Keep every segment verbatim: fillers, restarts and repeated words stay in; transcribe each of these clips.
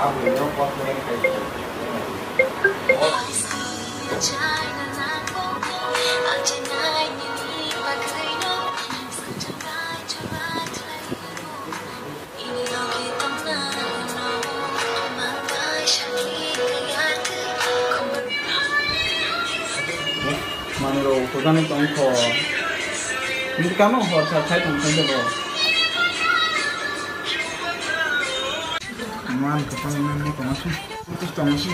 Manwi rok uthukjani tongkho. Hinwi kamo hor sa khai tong khe bo. Man kwchang nang tong si. Kutus tong si.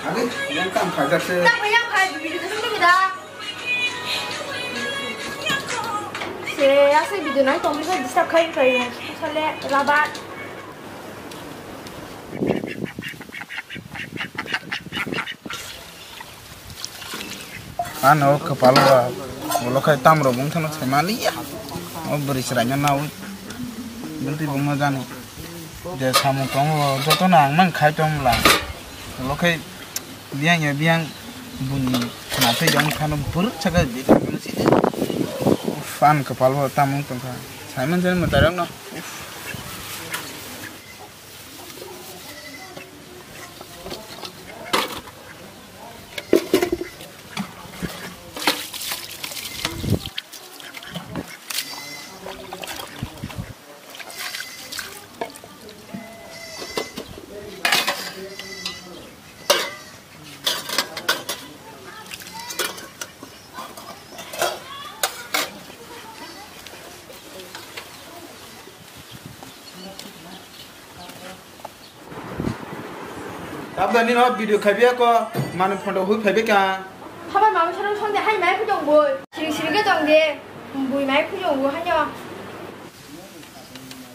Agi, yang kam khai jak se. Tak yang khai, bibi tu sini kita. Se, asai video nai tong bisa disturb khai khai. Sale, rabat. Ano kwpalo ba ulo khai tamrok wngthano saimaliya. O bwrwi chwraino nawi. Bwtwi bongno jani. Je samung tongo jotono ang mang khai tongla. Ulo khai biyang ya biyang buni khna thai jong thano bwrwk saka bikha sidi. Uff, an kwpalo tamo wng tongkha. Saimon jani mwtairokno. Uff. Tabda nino video khabiya ko manu photo hui phaibe ka. Thabai mama sarong songde hai mai phutong boi. Siri siri ke tong de. Bui mai phutong bo hanyo.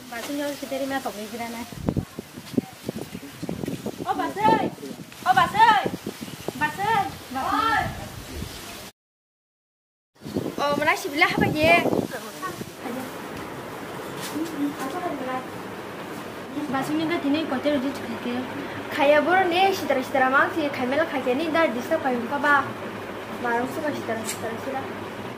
Basing jor siteri ma tokni sira na. O basai. O basai. Basai. Basai. O, mana sibila haba ye. Basing ni da tini kote rodi chukake. Khaya boro ne sitara sitara mang si khaimela khake ni da disturb kai ka ba. Marong suka sitara sitara sila.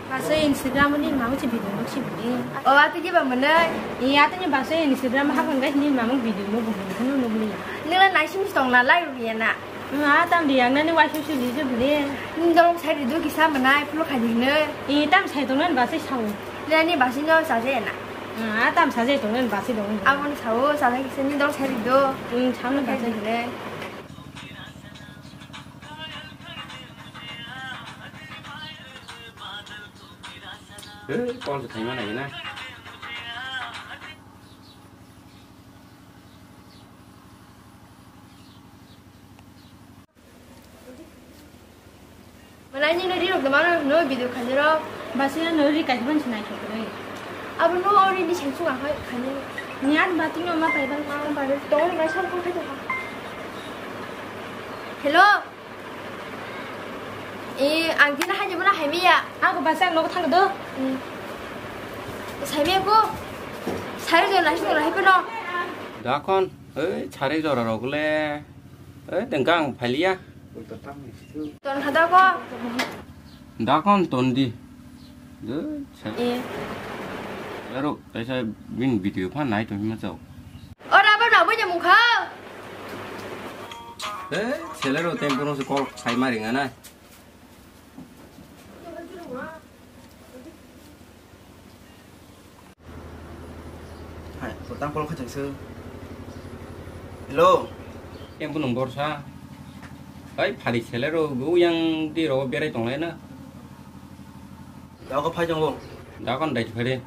Basai Instagram ni mamu si video mo si bini. O, ati ki ba mana? Iya, ati ni basai Instagram ha kan guys ni mamu video mo bu bu no no bini. Nila naisim song na lai ruya na. Wng, a tam di yang nani waisa sui di je bwle. Nini dolong sai di do kisa manai, pulo khai di hinoi. E, tam sai tong nani basai sao. Nani basai no sajai na. Wng, a tam sajai tong nani basai dong. Abo ni sao, sajai kisa nini dolong sai di do. Wng, sao no basai. Khai di hinoi. Eh, call se thaima nai na. Mana ni no ri rok mano no video khani ro. Basi no ri kai ban sinai khani. Abo no ori ni seng sunga khai khani. Ni an ba tu no ma pai ban ma ba to ni ma sam ko khai to. Hello. Eh, ang tini hai jebona hai miya. Ako basa ang nogo thang do. Hmm. Sai miya ko. Sai do nasi do hai peno. Dakon, eh, chare jora rok le. Eh, tengka ang phaliya. Ton khada ko. Dakon ton di. De, sa. Eh. Aro, kaisa bin video pha nai to hima chao. Ora ba na bo je mukha. Eh, chele ro tempo no se call khai mari ngana. Hai, potang call khajang se. Hello. Tempo nung borsa. Hai, phari chele ro, go yang di ro berai tong lai na. Dago phai tongo. Dakon dai phari.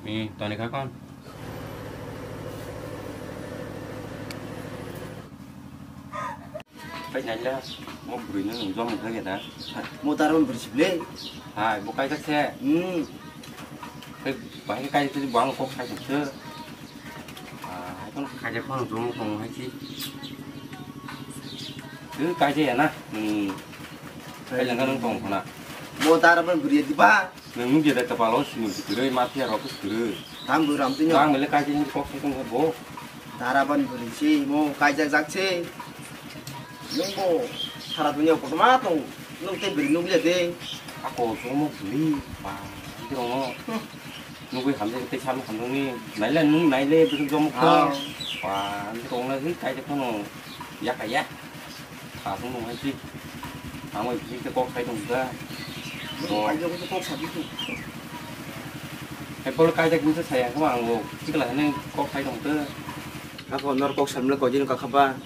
Mi toni kakon. Pai naila, mo bwrwi no nung jom nung khe da. Mo darwin bwrwi sible. Hai, bo kai kha se. Hmm. Pai, pai kai kha se, bo ang kok sai se. Ah, hai kono khai je phone jom kong hai si. Ke kai je ya na. Hmm. Kai jang ka nung kong khona. Mo darwin bwrwi di ba. Nung nung je da kapalo sini bwrwi mafia rok bwrwi. Tam bwrwi am tinyo. Ang mele kai je ni kok sai kong bo. Daraban bwrwi se imo kaijak jak se. Nwng bo sara duniya kotorma tong. Nwng tei bwrwi nukliya de. Ako jomo buli ba, tirong no. Nugui hamjak tei salo hamjakni naile nung naile bwswk jomo kha. Ah. Ba, tirong no hwi kaijak phano yakha ya. Aswk nung hai si. Ang bai bisi khe kok sai tong kha. Bo. Kaijak khe kok sai tong. Hai bol kaijak bwswk sai ang khe ang bo. Sikla hwnwi kok sai tong kha. Ako nor kok sai mle koi din ka kha ba.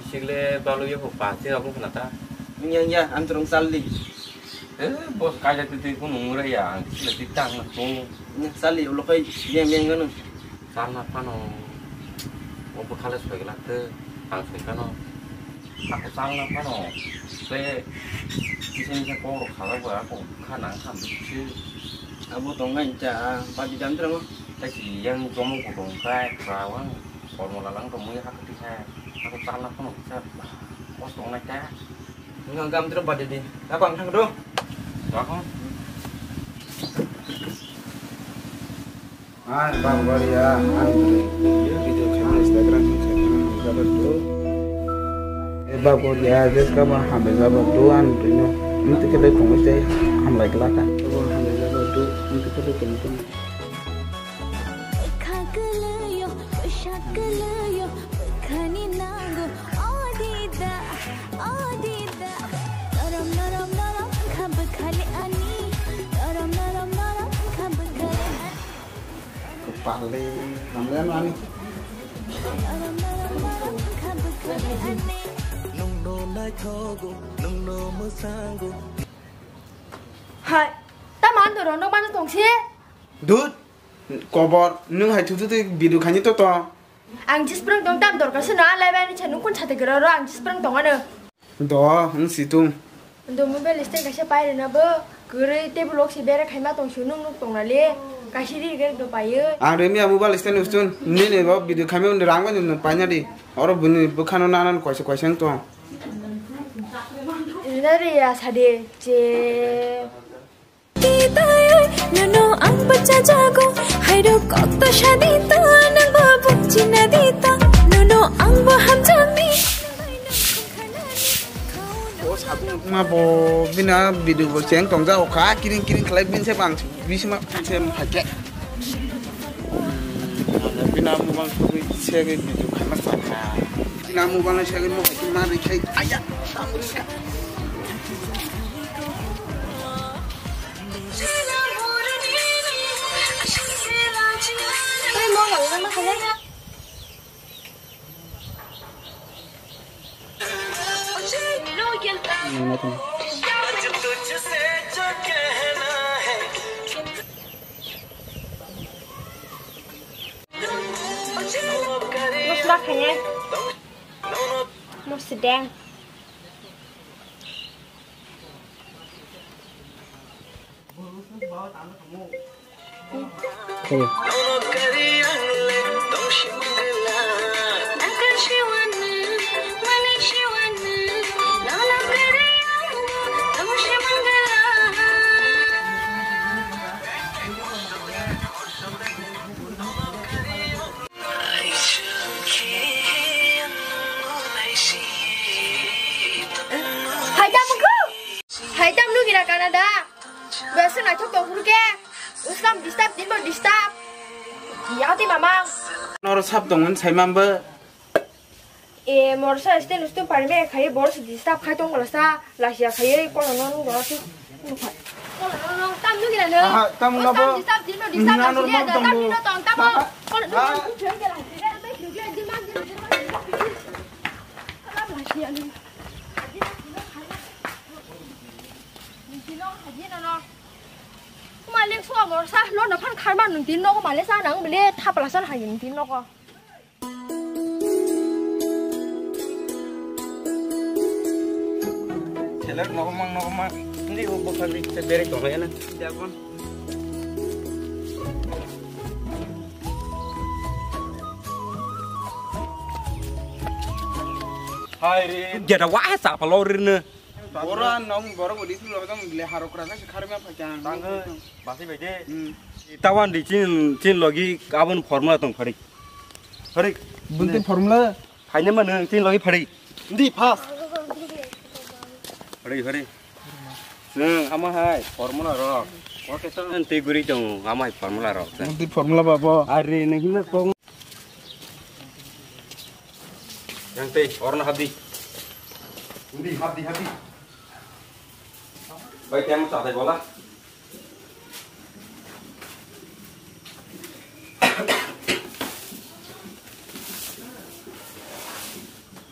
Bisikle balu ya kok pa se abung khna ta. Yang ya, ang terong sali. Eh, bos kaijak twi twi phano nung rai ya, ang sikla twi tang na tong. Nya sali ulo kai yang yang ngano. Salna phano, o bwkha le soi glak khe, ang soi phano. Ako salna phano, se kisa misa kok rok kha ba, ako bwkha nang kha bisi. Abo tong nai cha, badi dam tra mo. Tai si yang jomo ko tong kai, kra wang, kormo lalang tong mui hak ti kha, ako salna phano kisa, bos tong nai cha. Nga gam tra badi di, apa ang thang do? Ako. Ah, bab gori ya, ang video khaima Instagram ni khaima hamjaba do. Eh, bab gori ya, je kama hamjaba do, ang tino. Ini tiket dai tong se hamlai kelaka. Bab hamjaba do, ini tiket dai tong tong. Khakalayo, khakalayo, khani nango, odida, odida. Norom, norom, norom, khab khali ani. Norom, norom, norom, khab khali ani. Kepala, namanya anu ani. Hai, tamo ano rok no mano tongsi? Dut, kobor, nung hai thutu twi video khaini to to. Ang jisprang tong tam dorkar se no alai bai ni cha nung kun chate gero ro ang jisprang tong ano. Do, ang situng. Do mobile stai kaisa pai rwna bo kwrwi table lok se bere khaima tong su nung nuk tong na le kaisa ri ger do pai. Ang remi amu bal stai nustun nini bo video khaima un rang bai nung paina di. Oro buni bwkhano nanan koisa koisa wng tong. Nari ya sade je. Nono ang bachajago, hairo kokto shadi to, nang bo bumchina di to, nono ang bo hamjami. O sabung ma bo bina video bo cheng tongja o kha, kiring kiring khlai bin se bang bisma se phake. Bina mobile thogwi se video khaima sakha. Bina mobile se mo ma ri khai aya. Masala khainai. Mosdeng. Hai tamo kho? Hai tam nugira kana da? Bese naithok tong phuru khe. Uskam disturb, dinbo disturb. Yati mamang. Noro sap tongmani saimambo. E, morsa este nustum parime khai bor si disturb khai tong bala sa. Lasia khai kono no no no. Kono no no tam nugira no. Aha, tam no bo. Uskam disturb, dinbo disturb. Nano lasia no da tam tong bo. Dino tong tam bo. Aha. Kono no no. Malik so morsa lo no phan kharma nung tin nogo male sa nang bele thapla san hayin tin nogo. Selek nogo mang nogo mang. Ndi o bokar di se berek tong ya na. Jabon. Hai re. Jada wa sa palo rirne. Ora nong borok odi tulo dong le harok raka se kharma phaikha. Tang he, basi bai de. Hmm. Tawan di chin, chin logi abon formula tong phari. Phari. Bunti formula. Phaine mano chin logi phari. Ndi phas. Phari, phari. Hmm, ama hai formula rok. Oke, so, nanti guri dong, ama hai formula rok. Nanti formula babo. Ari, nang himna kong. Yang teh, orna hadi. Undi, hadi, hadi. Baik, yang sate bola.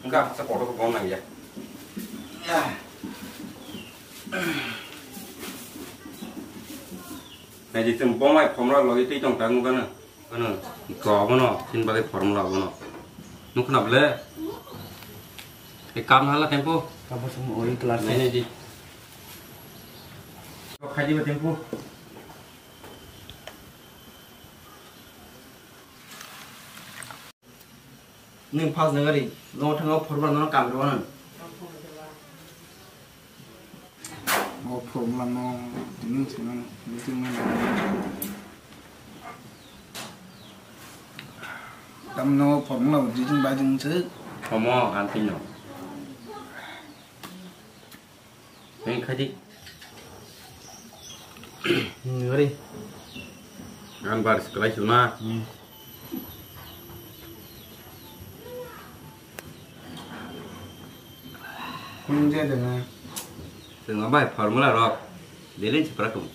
Enggak, sekolah ke bola ya. Nai di tem bomai formula logi tei tong tang gana. Ano, ko abono, tin bagwi formula abono. Nukna ble. E kam hala tempo. Kamu semua oi kelas. Nai nai di. Kok khai di ba tempo. Nwng pass nang ari, no thangma phorba no kam rw nang. O phorma no nwng se nang, nwng se nang. Tam no phorma no jing bai jing se. Omo anti no. Neng khaji. Hmm, ngari. Ang bar seklai suna. Hmm. Kun je de na. Tengah bai formula rok. Delin sepra tung.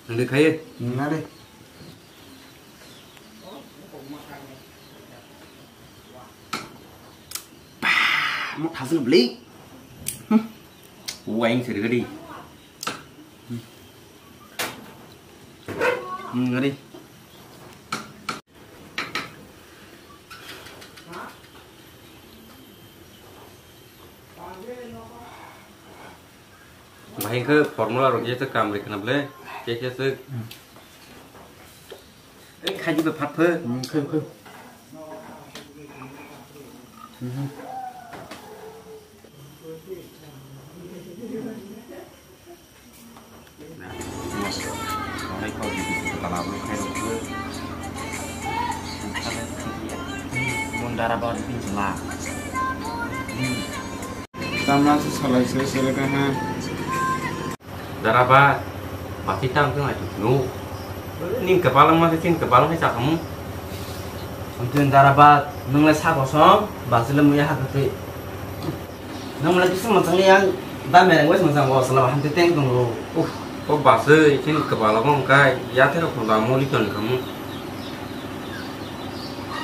Nang de khaye. Hmm, ngari. Mo thasung beli. Hmm. Uaing seri gadi. Hmm, gadi. Bahai khe formula rok je kam rikna ble, je je se. Khaji ba phat phe. Hmm, khai, khai. Hmm. Mundara ba di sala. Tamna se salai se sele ka ha. Dara ba, pati tam tu ngai tu. Ning kepala ma se chin kepala ma sa kamu. Untung dara ba, nung le sa kosong, ba se le muya ha kete. Nung le kisa ma chang yang, da mereng wes ma chang ko sala han te teng tung ro. Uf. Ko ba se chin kepala ko kai, ya te ko da mo li ton kamu.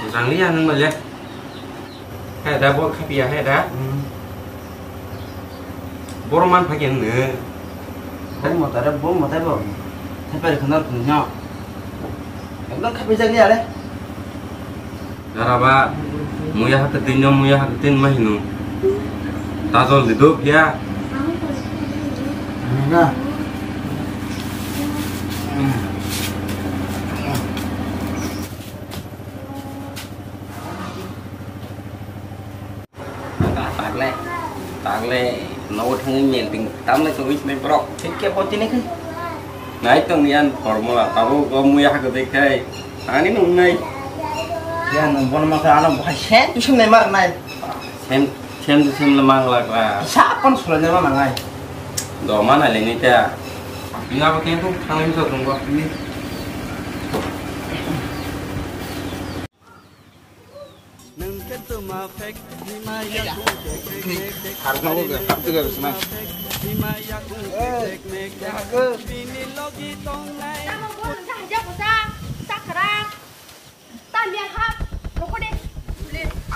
Jang li ya nung ma le. Hai da, bo khapiya hai da. Hmm. Boro man phakhe nung. Bo motare, bo motai bo. Thepari khana thungno. Ekdom khapi jak liya le. Dara ba, muya hak tin no, muya hak tin ma hinu. Tajol di do phiya. Na. Tagle, tagle, nogo thangwi melting tamle tongwi sinai borok, thik khe bo tini khe. Nai tong yan formula, tabuk o muya hakhe dei khai, ani nung nai. Ya, nung bono ma khe ano bahai sem tu sem nai mar nai. Sem, sem tu sem le mang lak la. Sa pon sulai nai ma nangai. Do ma nai le ni ta. Ni abo khe tu thangwi so tong bo.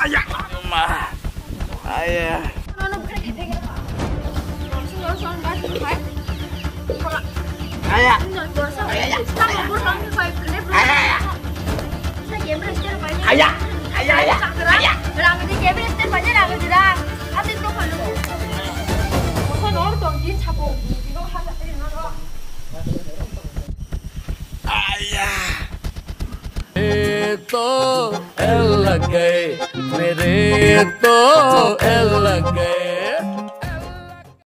Aya, ma. Aya. Aya. Aya, aya, aya. Aya, aya, aya. Aya. Ye to el lage, mere to el lage.